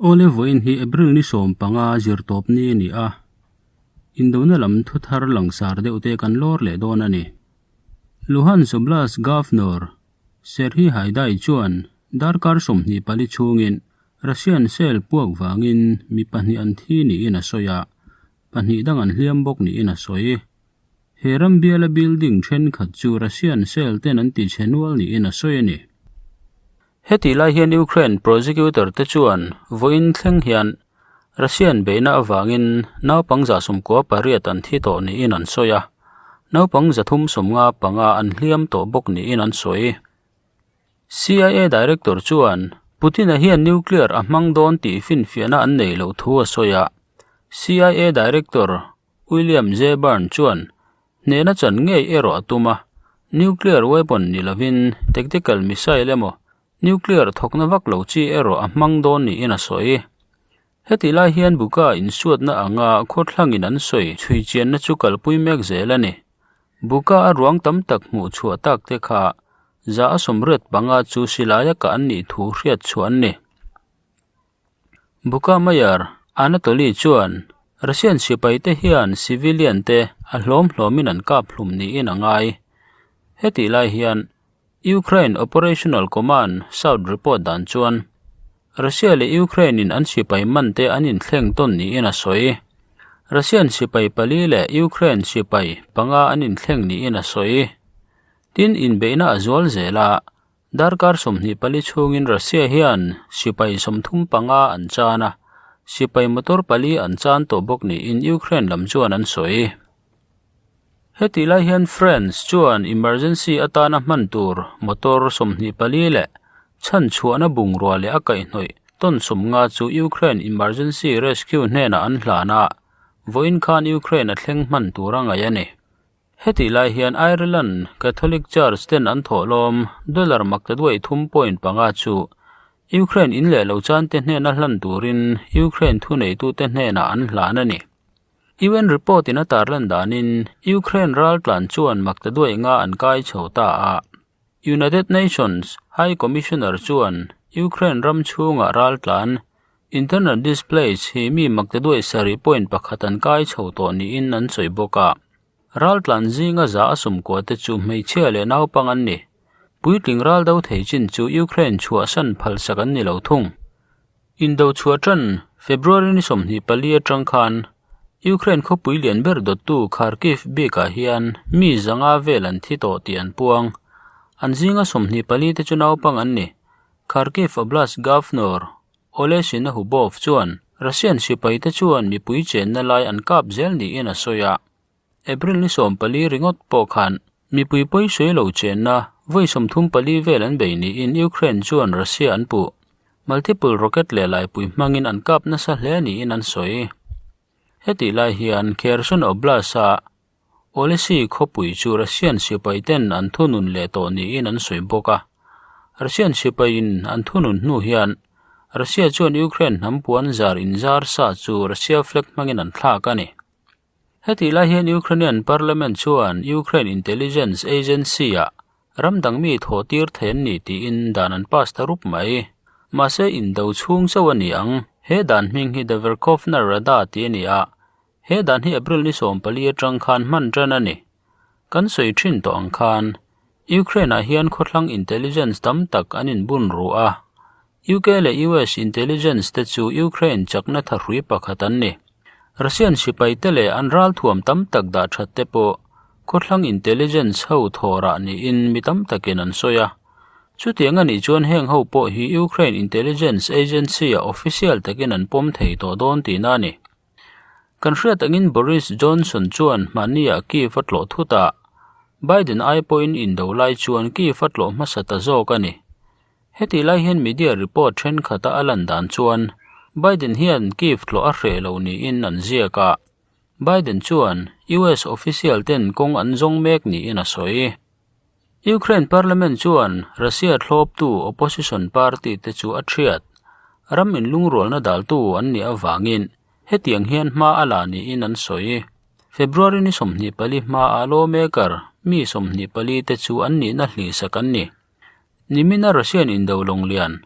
Awle vawiin hi April ni 15 zirtawp ni a ni a, indona lam thu thar langsar deuh te kan lawr leh dawn a ni. Luhansk Oblast Governor Serhiy Haidai chuan darkar 24 chhungin Russian shell puak vangin mi pahnih an thi niin a sawi a, pahnih dang an hliam bawk niin a sawi. He ram biala building thenkhat chu Russian shell ten an ti chhe nual niin a sawi a ni. Heti lai hian Ukraine prosecutor te chuan vawiin thleng hian Russian beihna avangin naupang 98 an thi tawh niin an sawi a, naupang 375 an hliam tawh bawk niin an sawi. CIA director chuan Putin-a hian nuclear a hmang dawn tih finfiahna an nei loh thu a sawi a, CIA director William J. Burns chuan hnehna chan ngei erawh a tum a, nuclear weapon ni lovin tactical missile emaw nuclear thawkna vak lo chi erawh a hmang dawn niin a sawi. Heti lai hian Buka insuatna anga khawthlangin an sawi chhui chianna chu kalpui mek zel a ni. Buka a ruang tam tak hmuh chhuah tak te kha 185 chu silaia kah an nih thu hriat chhuah an ni. Buka Mayor Anatoly chuan Russian sipai te hian civilian te a hlawm hlawmin an kap hlum niin a ngai. Heti lai hian Ukraine Operational Command South report dan chuan Russia leh Ukraine in an sipai man te an inthleng tawn niin a sawi. Russian sipai pali leh Ukraine sipai panga an inthleng niin a sawi. Tin inbeihna a zual zel a, Darkar 24 chhungin Russia hian sipai 35 an chan a, sipai motor pali an chan tawh bawk niin Ukraine lam chuan an sawi. Heti lai hian France chuan emergency atana hman tur motor 24 leh chhan chhuahna bungrua leh a kaihhnawih tawn 50 chu Ukraine emergency rescue hnenah an hlan a, vawiin khan Ukraine a thleng hman tur a ngaih a ni. Heti lai hian Ireland Catholic Church ten an thawhlawm dollar maktaduai 3.5 chu Ukraine in leh lo chan te hnena hlan turin Ukraine thuneitute hnenah an hlan a ni. UN report in a tarlan danin Ukraine ral tlan chuan maktaduai nga an kai chho ta a. United Nations High Commissioner chuan Ukraine ram chhunga ral tlan internal displaced hi mi maktaduai 7.1 an kai chho tawh niin an sawi bawk a. Ral tlan zinga za a sumkua te chu hmeichhia leh naupang an ni. Puitling ral do thei chin chu Ukraine chhuah san phal sak an ni lo thung. Indo chhuah tan February ni 24 atang khan Ukraine khawpui lian ber dawttu Kharkiv bikah hian mi zanga vel an thi tawh tih an puang. An zinga 24 te chu naupang an ni. Kharkiv Oblast Governor Oleh Syniehubov chuan Russian sipai te chuan mipui chenna lai an kap zel niin a sawi a. April ni 14 ringawt pawh khan mipui pawi sawi lo chenna vawi 34 vel an bei niin Ukraine chuan Russia an puh. Multiple rocket leh laipui hmangin an kap nasa hle niin an sawi. Heti lai hian Kherson Oblast a Olesy khawpui chu Russian sipai ten an thunun leh tawh niin an sawi bawk a. Russian sipaiin an thunun hnu hian Russia chuan Ukraine hnam puan zar inzar sa chu Russia flag hmangin an thlak a ni. Heti lai hian Ukrainian parliament chuan Ukraine Intelligence Agency a ram dang mi thawh tir thei an ni tiin dan an pass ta rup mai. Mahse indo chhung chauh a ni ang. He dan hming hi the Verkhovna Rada tih a ni a, he dan hi April ni 14 atang khan hman tan a ni. Kan sawi thin tawh ang khan Ukraine ah hian khawthlang intelligence tam tak an inbun ru a. UK leh US intelligence te chu Ukraine chakna thahrui pakhat an ni. Russian sipai te leh an ral thuam tam tak dah that te pawh khawthlang intelligence ho thawrah niin mi tam takin an sawi a. Chutiang a nih chuan heng ho pawh hi Ukraine Intelligence Agency a official takin an pawm thei tawh dawn tihna a ni. Kan hriat angin Boris Johnson chuan mahnia Kyiv a tlawh thut a, Biden ai pawhin indo lai chuan Kyiv a tlawh hmasa ta zawk a ni. Heti lai hian media report thenkhat a a lan dan chuan Biden hian Kyiv tlawh a hreh lo niin an ziak a, Biden chuan US official ten kawng an zawng mek niin a sawi. Ukraine parliament chuan Russia thlawptu opposition party te chu a thiat. Ram inlungrualna daltu an nih avangin hetiang hian hma a la niin an sawi. February ni 24 hma a lawmaker mi 24 te chu an nihna hlisak an ni. Nimina Russian indo lawnglian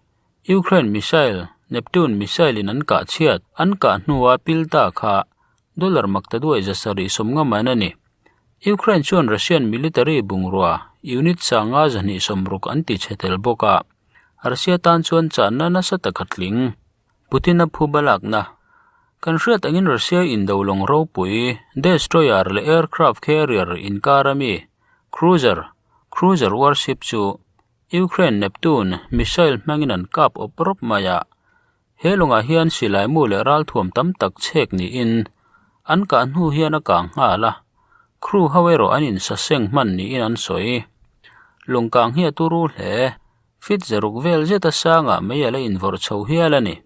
Ukraine missile Neptune missile in an kah chhiat an kah hnua pil ta kha dollar maktaduai 750 man a ni. Ukraine chuan Russian military bungrua unit 560 an ti chhe tel bawk a, Russia tan chuan channa nasa tak a tling. Putin-a phuba lakna Kan hriat angin Russia indo lawng ropui, destroyer leh aircraft carrier inkar ami, cruiser, cruiser warship chu Ukraine Neptune missile hmangin an kap awp rawp mai a. He lawngah hian silaimu leh ralthuam tam tak chhek niin an kah hnu hian a kang nghal a, crew ho erawh an insaseng hman niin an sawi. Lawng kang hi a turu hle. Fit zaruk vel zeta sangah mei a la invawrh chho hial a ni.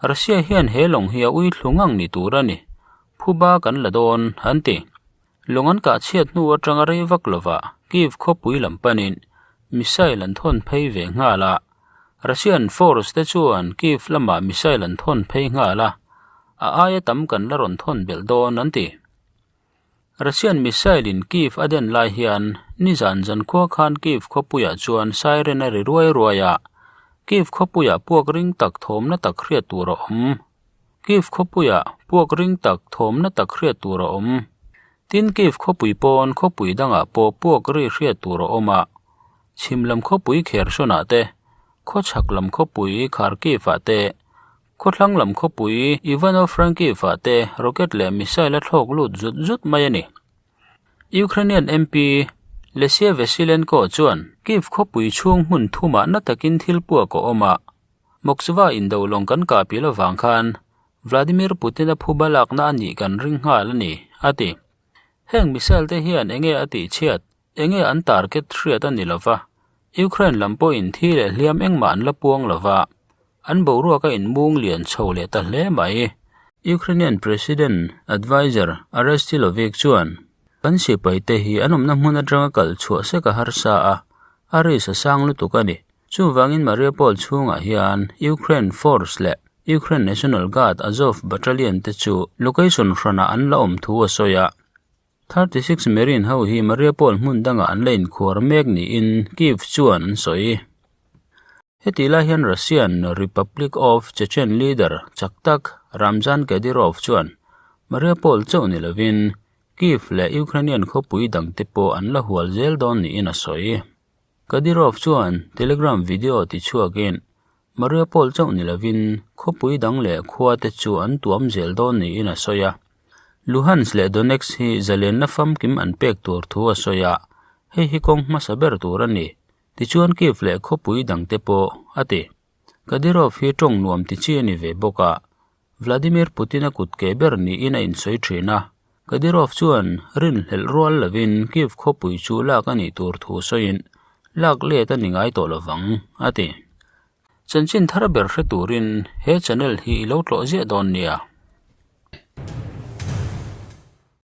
Russia hian he lawng hi a ui thlu ngang ni tur a ni. Phuba kan la dawn, an ti. Lawng an kah chhiat hnu atanga rei vak lovah Kyiv khawpui lam panin missile an thawn phei ve nghal a. Russian force te chuan Kyiv lamah missile an thawn phei nghal a, a aia tam kan la rawn thawn belh dawn, an ti. Russian missile in Kyiv a den lai hian nizan zankhua khan Kyiv khawpuiah chuan siren a ri ruai ruai a, Kyiv khawpuiah puak ring tak thawmna tak hriat tur a awm. Kyiv khawpuiah puak ring tak thawmna tak hriat tur a awm. Tin Kyiv khawpui pawn khawpui dangah pawh puak ri hriat tur a awm a, chhim lam khawpui Kherson-ah te, khawchhak lam khawpui Kharkiv-ah te, Khawthlang lam khawpui Ivano-Frankivsk-ah te rocket leh missile a thlawk lut zut zut mai a ni. Ukrainian MP Lesia Vasylenko chuan Kyiv khawpui chhung hmun thumah na takin thil puak a awm a, Moskva indo lawng kan kah pil avang khan Vladimir Putin-a phuba lakna a nih kan ring nghal a ni, a ti. Heng missile te hian enge a tihchhiat? Enge an target hriat a ni lova, Ukraine lam pawhin thi leh hliam engmah an la puang lova, an boruak a inmung lian chho leh ta hle mai. Ukrainian President Adviser Arestilovik chuan, Kan sipaite hi an awmna hmun atanga kal chhuah sek a harsa a, a risk a sang lutuk a ni. Chuvangin Mariupol chhungah hian Ukraine Force leh Ukraine National Guard Azov Battalion te chu location hranah an la awm thu a sawi a. 36 Marine ho hi Mariupol hmun dangah an la inkhuar mek niin Kyiv chuan an sawi. Hetih lai hian Russian Republic of Chechen leader chak tak Ramzan Kadyrov chuan Mariupol chauh ni lovin Kyiv leh Ukrainian khawpui dangte pawh an la hual zel dawn niin a sawi. Kadyrov chuan Telegram video tichhuakin Mariupol chauh ni lovin khawpui dang leh khuate chu an tuam zel dawn niin a sawi a. Luhansk leh Donetsk hi zalenna famkim an pek tur thu a sawi a, hei hi kawng hmasa ber tur a ni, tichuan Kyiv leh khawpui dangte pawh, a ti. Kadyrov hi tawng nuam ti chi a ni ve bawk a, Vladimir Putin-a kut ke ber niin a insawi thin a. Kadyrov chuan rinhlelh rual lovin Kyiv khawpui chu lak a nih tur thu sawiin, Lak let a ni ngai tawh lovang, a ti. Chanchin thar ber hre turin he channel hi i lo tlawh ziah dawn nia.